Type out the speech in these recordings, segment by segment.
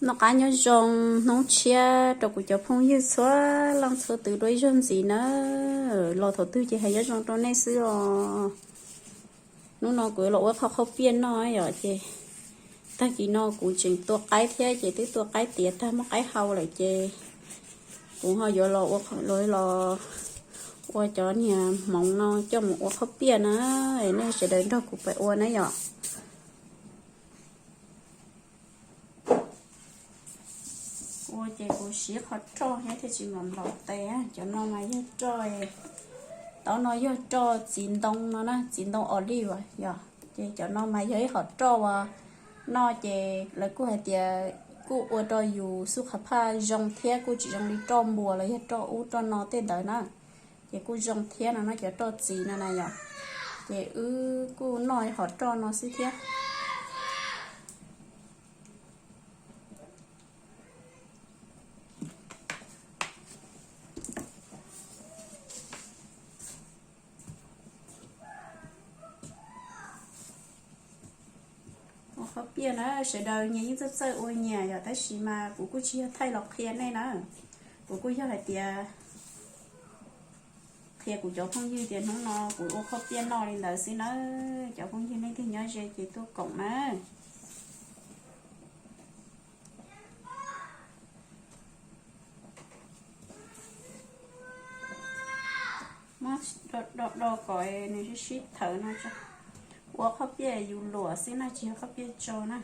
Noj qab nyob zoo hnub tshiab rau kuv cov phooj ywg txhua leej txhua tus dua ib zaug ntxiv nawb. Los thaum twg ces hais nyob zoo rau nej xwb os. Hnub no kuv los ua qhov qaub piaj noj yom, ces tag kis no kuv tseem tua qaib thiab ces twb tua qaib tiav tag muab qaib hau lawm ces kuv ho yuav los ua, los ua cov niag hmoov no coj mus ua qaub piaj na. Nej sawv daws nrog kuv pais ua na yom. Ua ces kuv siv qhov roj thiab thiaj tsis nplaum nplaum tes. Cov no mas yog roj, tau no yog roj txiv ntoo no na, txiv ntoo olive yom. Ces cov no mas yog ib hom roj uas noj ces lawv kuj hais tias kuj ua rau yus xub qhov phaj zoo thiab kuj tsis zoo li roj npua los yog roj ub roj no tej ntawd na. Ces kuj zoo thiab no, no cov roj txiv no na yom. Ces wb kuj noj hom roj no xwb thiab. Ua qhov piaj na, sawv daws nyias yeej txawj txawj ua nyias yom, tab sis mas kuv kuj tsis yog thaij los qhia nej na. Kuv kuj yog hais tias qhia kuv cov phooj ywg tias hnub no kuv ua qhov piaj noj li ntawd xwb na. Cov phooj ywg nej twg nyob ze ces tuaj koom na. Muab do do kom nws sib sib thawv no tso. Ua qhov piaj yus luam xwb na, tsis yog qhov piaj tso na.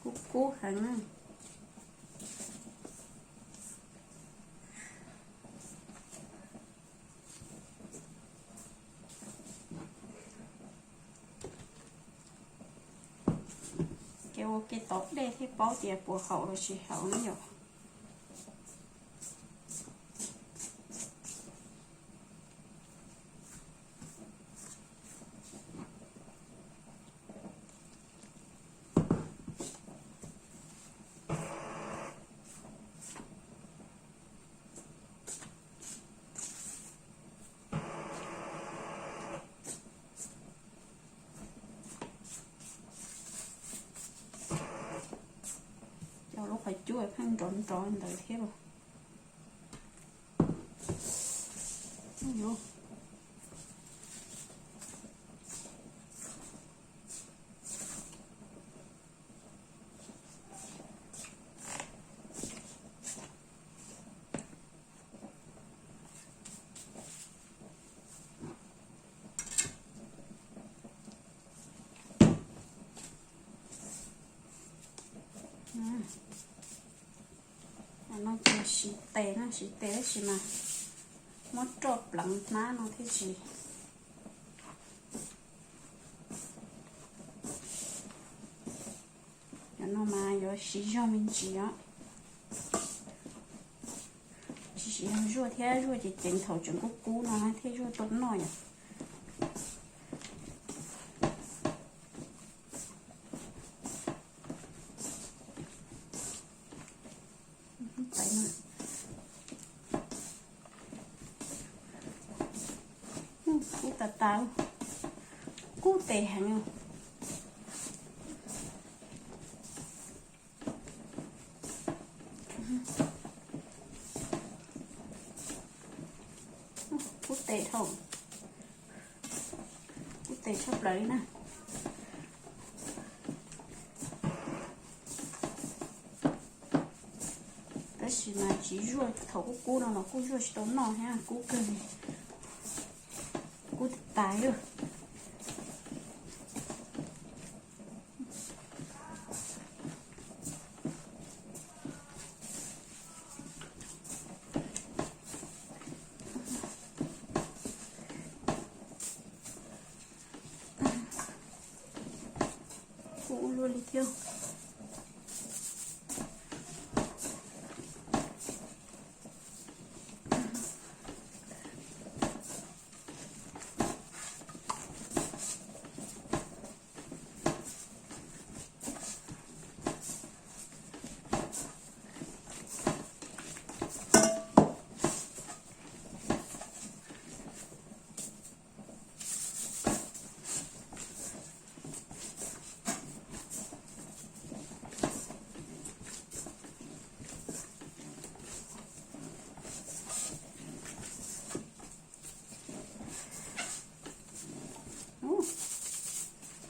Kub kub heev na. Ces ua ke tov dej thiaj paub tias puas haum los tsis haum na yom. Cov lub qhov cub pheej nrov nrov ntawd thiab los. No ces siv tes na, siv tes tab sis mas muab roj pleev hnab no thiaj tsis. Cov no mas yuav siv zog me ntsis os. Tsis siv zog zuaj thiab, zuaj ces ceev thaum tseem kub kub no thiaj zuaj tau noj yom. Kub tas tas, kub tes heev. Kub tes dhau, kub tes tshaj plaws li na. Tab sis mas tsis zuaj, thaum kub kub no los kuj zuaj tsis tau noj thiab, kub kawg li, kub tas tas li. thiab.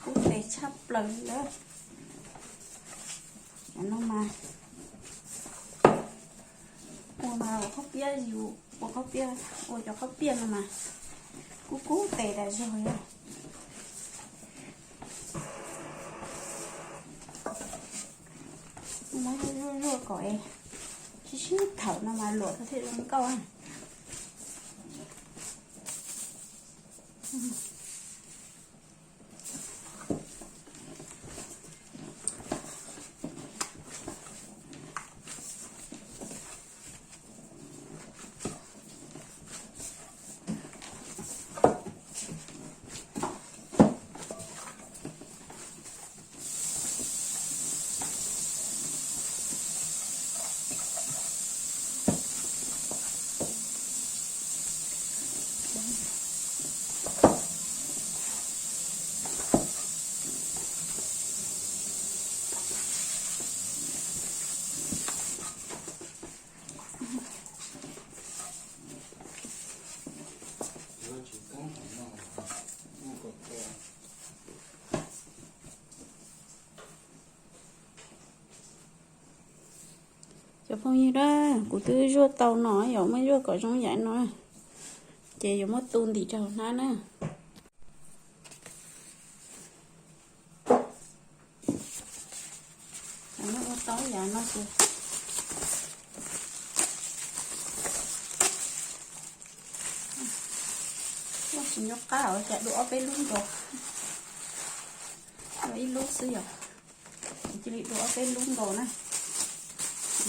Kub tes tshaj plaws li lawm. Cov no mas ua mas ua qhob piab, yus ua qhob piab, ua cov qhob piab no mas kub kub tes tas zog li. Muab zuaj zuaj kom sib sib thawm no mas luam thiaj zoo nkauj. Cov phooj ywg na, kuv twb zuaj tau no, yuav muab zuaj kom zoo yam no, ces yuav muab tu ntim rau hnab na. Muab ua tau yam no ces muab tsis nco qab os, cas dua ob peb lub nkaus. Dua ib lub xwb yom. Cia li dua ob peb lub nkaus na.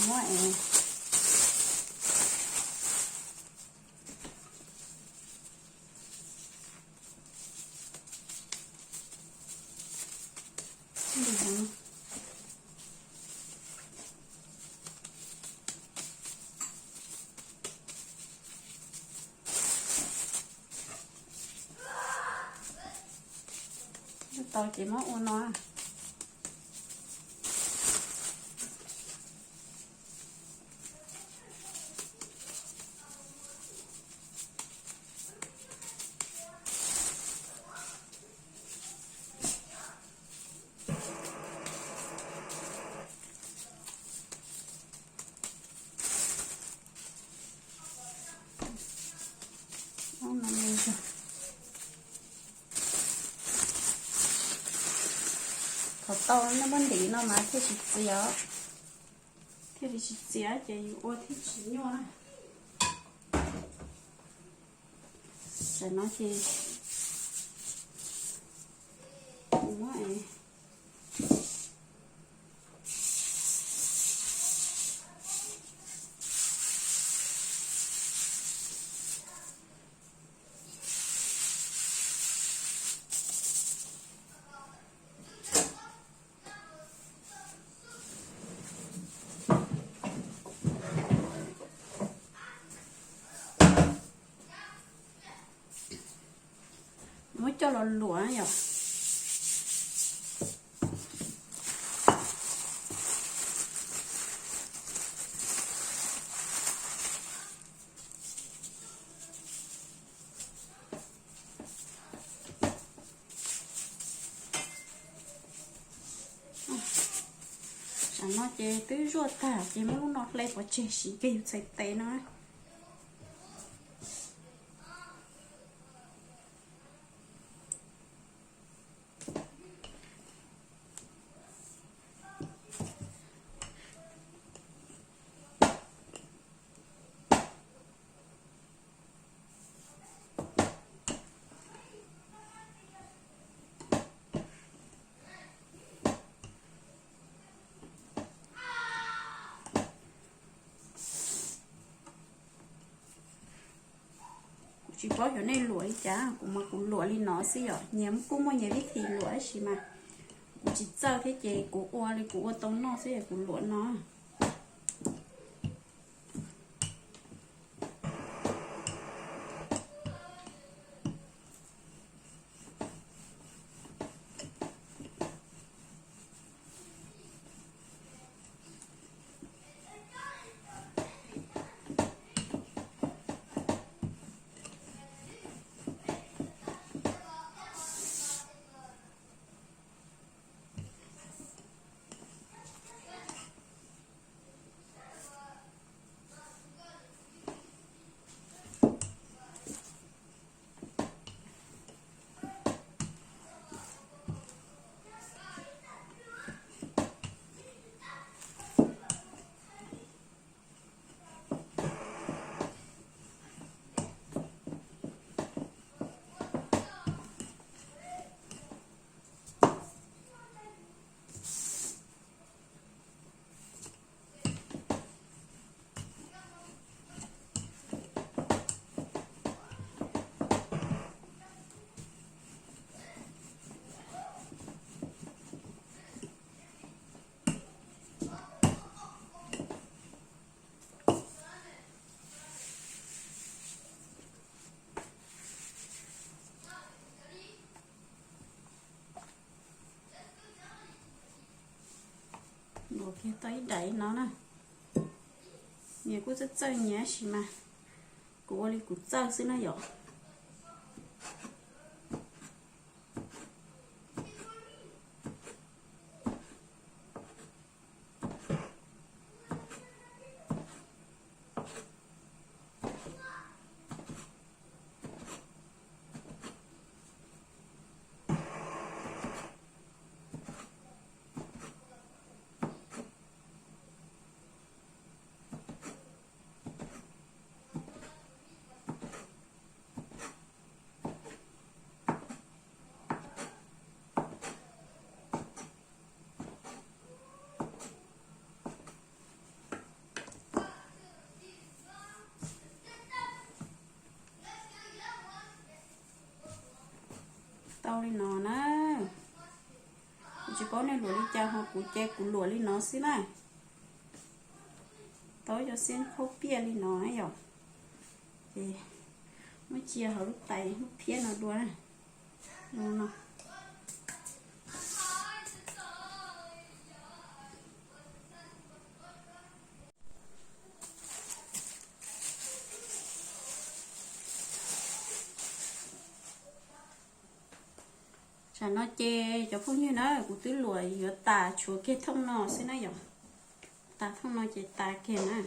Muab es tau ces muab ua no. Thaum tau nej muab ntim no mas thiaj tsis txias, thiaj li tsis txias ces yus ua thiaj tsis nyuaj. Tam no ces muab Muab coj los luam yom. Tam no ces twb zuaj tag ces muab lub no hle pov tseg siv kiag yus txhais tes no. Tsis paub xyov nej luam li cas, kuv mas kuv luam li no xwb yom. Nyias kuj muaj nyias vib thi luam tab sis mas kuv tsis txawj thiab ces kuv ua li kuv ua tau noj xwb es kuv luam no. Luam kiag tau ib daim no na. Nyias kuj txawj txawj nyias tab sis mas kuv ua li kuv txawj xwb na yom. Tau li no na. Kuv tsis paub nej luam li cas ho kuv ces kuv luam li no xwb na. Tau cov xiab khaub piaj li no na yom. Ces muab cia hauv lub tais lub phiab no dua na. No. Tsam no ces cov phooj ywg na, kuv twb luam yuav tas tshuav kiag thooj no xwb na yom. Tas thooj no ces tas kiag na.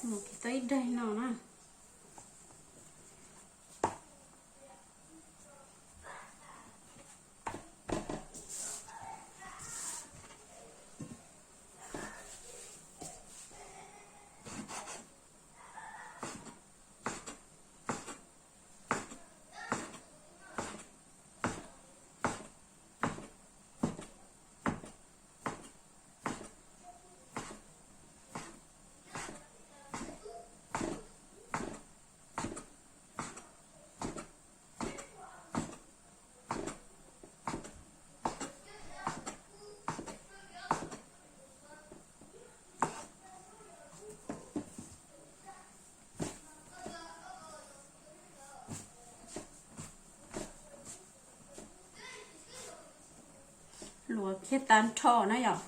Mus kiag tau ib daig no na. Luam kiag tag nrho na yom.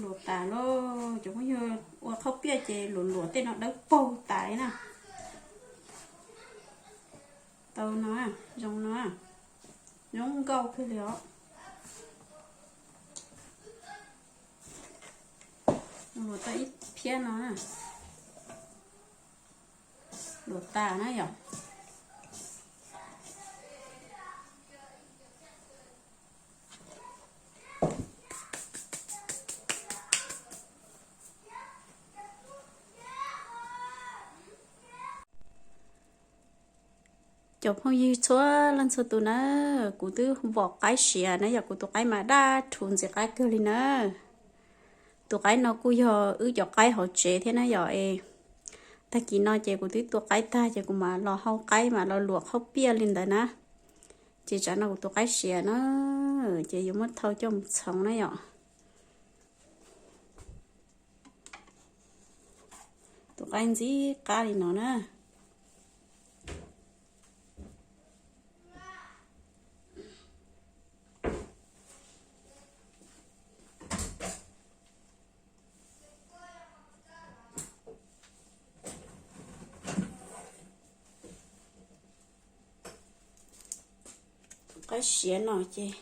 Luam tas lawm, cov phooj ywg, ua qhaub piaj ces luam luam tej no dawb paug tas li na. Tau no, zoo no, zoo nkauj kawg li os. Luam tau ib phiab no na. Luam tas na yom. Cov phooj ywg txhua leej txhua tus na, kuv twb vom qaib siav na yom, kuv tus qaib mas daj rhuv ntxim qab kawg li na. Tus qaib no kuj yog wb cov qaib hauv tsev thiab na yom. Tag kis no ces kuv twb tua qaib tag ces kuv mam los hau qaib mam los luam qhaub piaj li ntawd na. Ces tsam no kuv tus qaib siav na, ces yuav muab thau coj mus txhoov na yom. Tus qaib ntxim qab li no na. Tus qaib siav no ces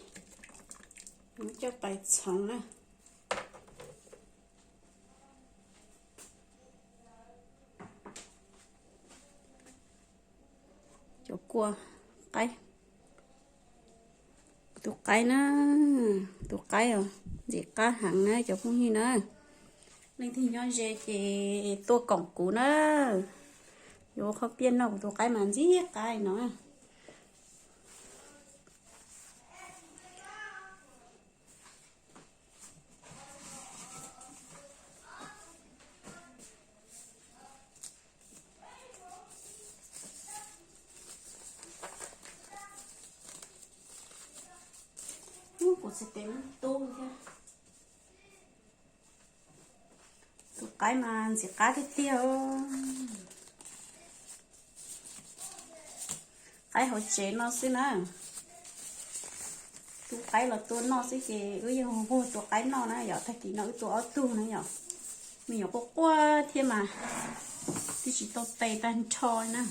muab coj pais txhoov na. Cov kua qaib, tus qaib na, tus qaib os, ntxim qab heev na cov phooj ywg na. Leej twg nyob ze ces tuaj koom kuv na. Yuav ua qhaub piaj noj, kuv tus qaib mas ntxim qab li no. Kuv txiv tes muab tub thiab. Tus qaib mas ntxim qab tiag tiag. Qaib hauv tsev no xwb na. Tus qaib los tua noj xwb ces wb yeej puag tua qaib noj na yom, tag kis no wb tua ob tug na yom. Me nyuam quaj quaj thiab mas twb tsis tau tes tag nrho na.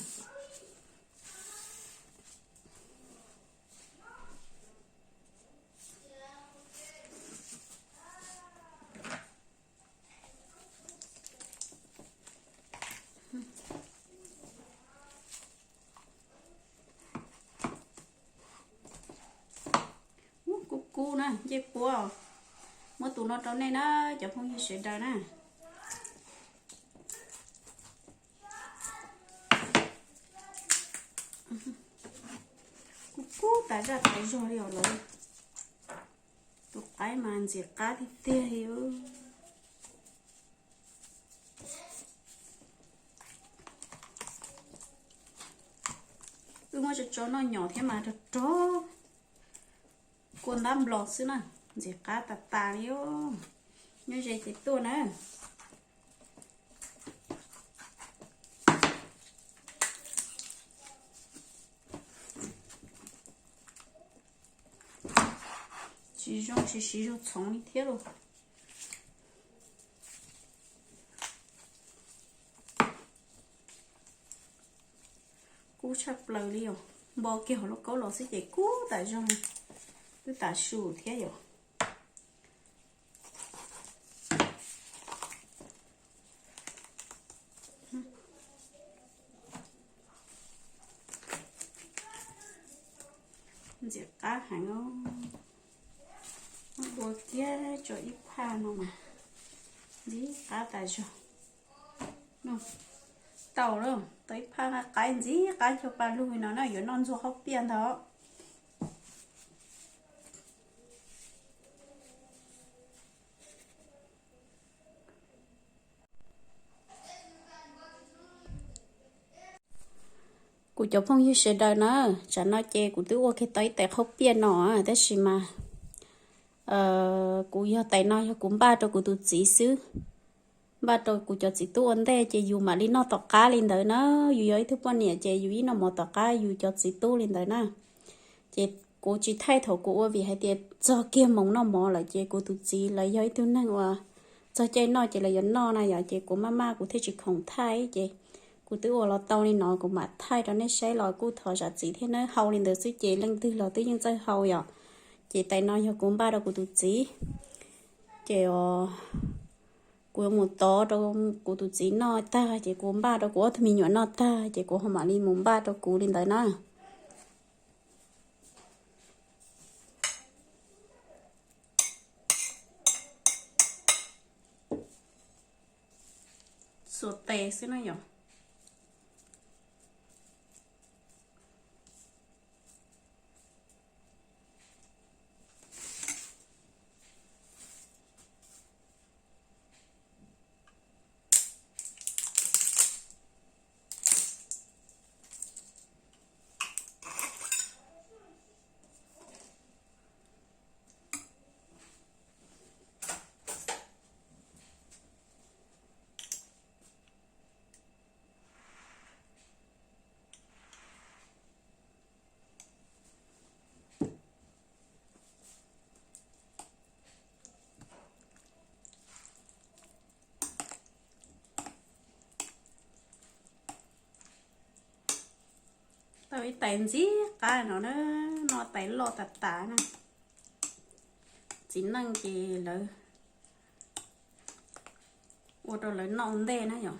Kub kub na ncej puab. Muab tus no rau nej na cov phooj ywg sawv daws na. Kub kub tas zaj tas zog li os lawv. Tus qaib mas ntxim qab tiag tiag li. Wb muab tso tso noj nyom thiab mas rog rog. Kua ntab nplos xwb na, ntxim qab tas tas li. Nyob ze ces tuaj na. Tsis zoo siv siv zog txhoov li thiab lauj. Kub tshaj plaws li os, npo kiag hauv lauj kaub los xwb ces kub tas zog li. Twb tas su thiab yom. Ntxim qab heev, ua kiag tso ib phaj no mas ntxim qab tas zog. Tau lawm, tau ib phaj qaib ntxim qab cuag pa lug no na, yuav noj ntxuag qaub piaj ntag. Kuv cov phooj ywg sawv daws na, tsam no ces kuv twb ua kiag tau ib tais qaub piaj no, tab sis mas kuv yog tais no yog kuv npaj rau kuv tus txiv xwb. Npaj rau kuv cov txiv tub ua ntej ces yus mam li noj tom qab li ntawd na. Yus yog ib tug poj niam ces yus ib noj mov tom qab yus cov txiv tub li ntawd na. Ces kuv tsis thaij thaum kuv ua vim hais tias txog kiag moos noj mov lawm ces kuv tus txiv lawv yog ib tug neeg uas txog caij noj ces lawv yuav noj na yom, ces kuv maj maj kuv thiaj tsis khoom thaij ces kuv twb ua los tau li no kuv mam thaij rau nej saib los kuj thov zam txim thiab nawb. Hau li ntawd xwb ces leej twg los twb yeej txawj hau yom. Ces tais no yog kuv npaj rau kuv tus txiv, ces kuv yuav mus tov rau kuv tus txiv noj tag ces kuv npaj rau kuv ob tug me nyuam noj tag ces kuv ho mam li mus npaj rau kuv li ntawd na. Xuas tes xwb na yom. Tau ib tais ntxim qab no na, no tais loj tas tas na. Txiv neej ces lawv ua rau lawv noj ua ntej na yom.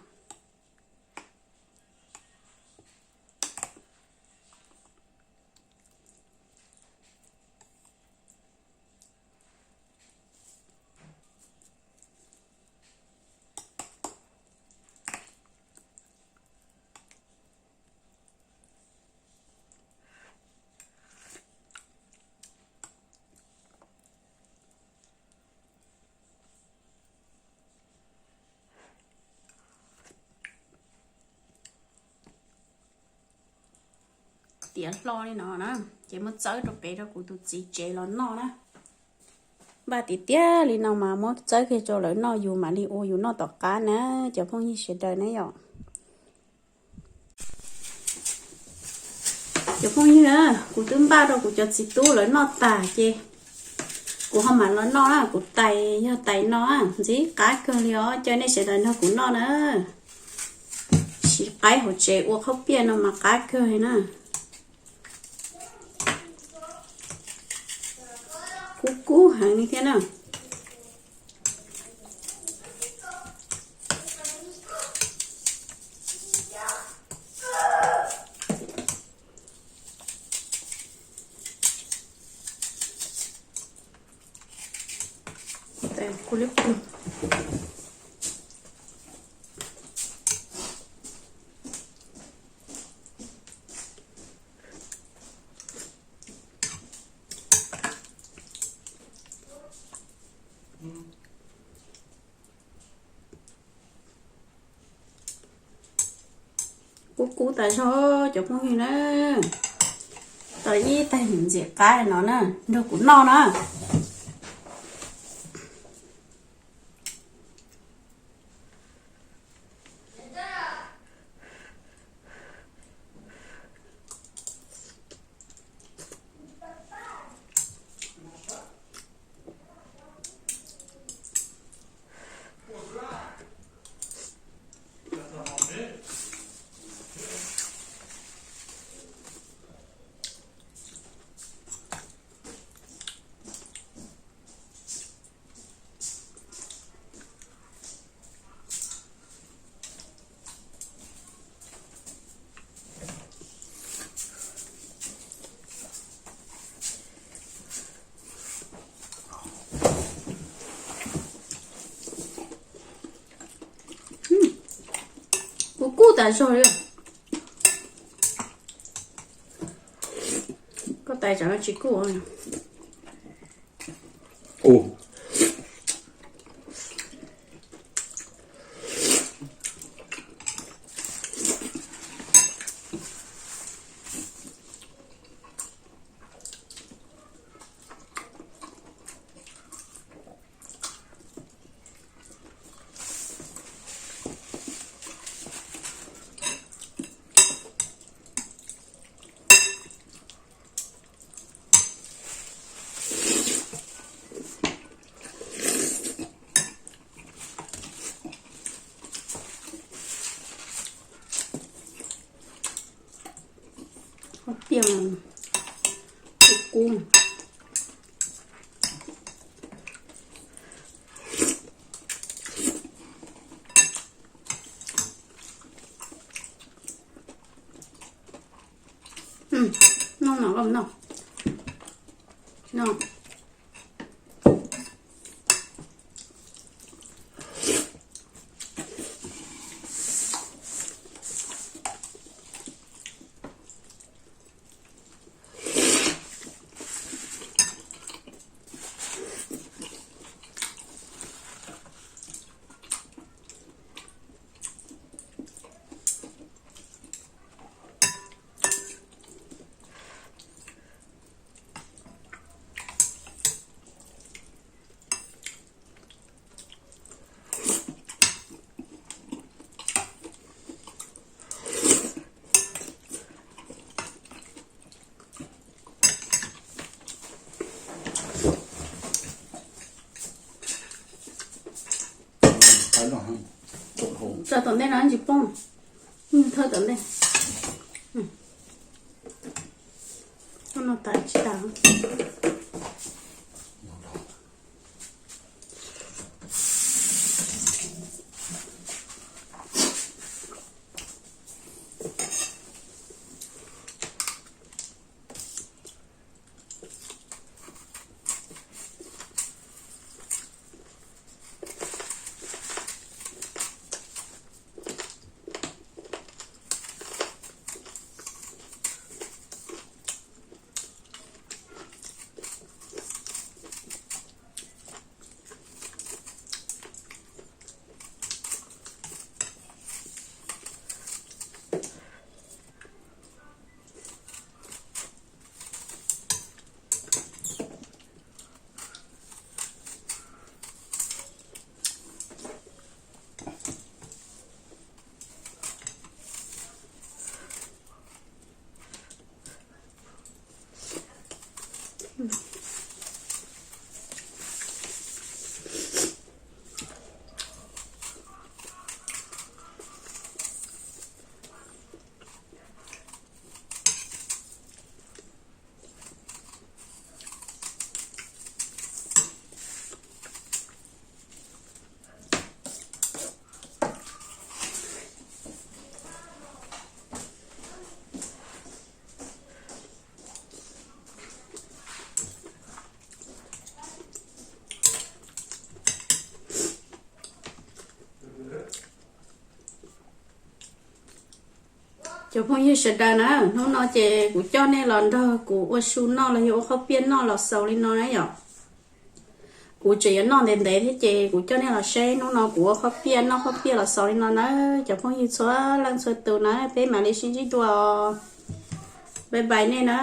Tiav hlo li no na, ces muab txawb rau pem rau kuv tus txiv tsev los noj na. Npaj tiav tiav li no mas muab txawb kiag rau lawv noj, yus mam li ua yus noj tom qab na, cov phooj ywg sawv daws na yom. Cov phooj ywg, kuv twb npaj rau kuv cov txiv tub lawv noj tas ces kuv ho mam los noj na. Kuv tais yog tais no ntxim qab kawg li os, caw nej sawv daws nrog kuv noj na. Siv qaib hauv tsev ua qaub piaj no mas qab kawg li na. Kub kub heev li thiab na. Kub kub tas zog cov phooj ywg na. Tau ib tais ntxim qab no na, nrog kuv noj na. Tas zog li. Koj tais tsam no tsis kub. Piaj, kub. Noj no, noj no. Tso tom ntej no tsis poob. Thawj tom ntej. Koj no tas tsis tas. Cov phooj ywg sawv daws na, hnub no ces kuv coj nej los nrog kuv ua su noj los yog ua qhob piaj noj los xaus li no na yom. Kuv tseem yuav noj ntev ntev thiab ces kuv coj nej los saib hnub no kuv ua qhob piaj noj qhob piaj los xaus li no na. Cov phooj ywg txhua leej txhua tus na, peb mam li sib ntsib dua. Bye bye nej na.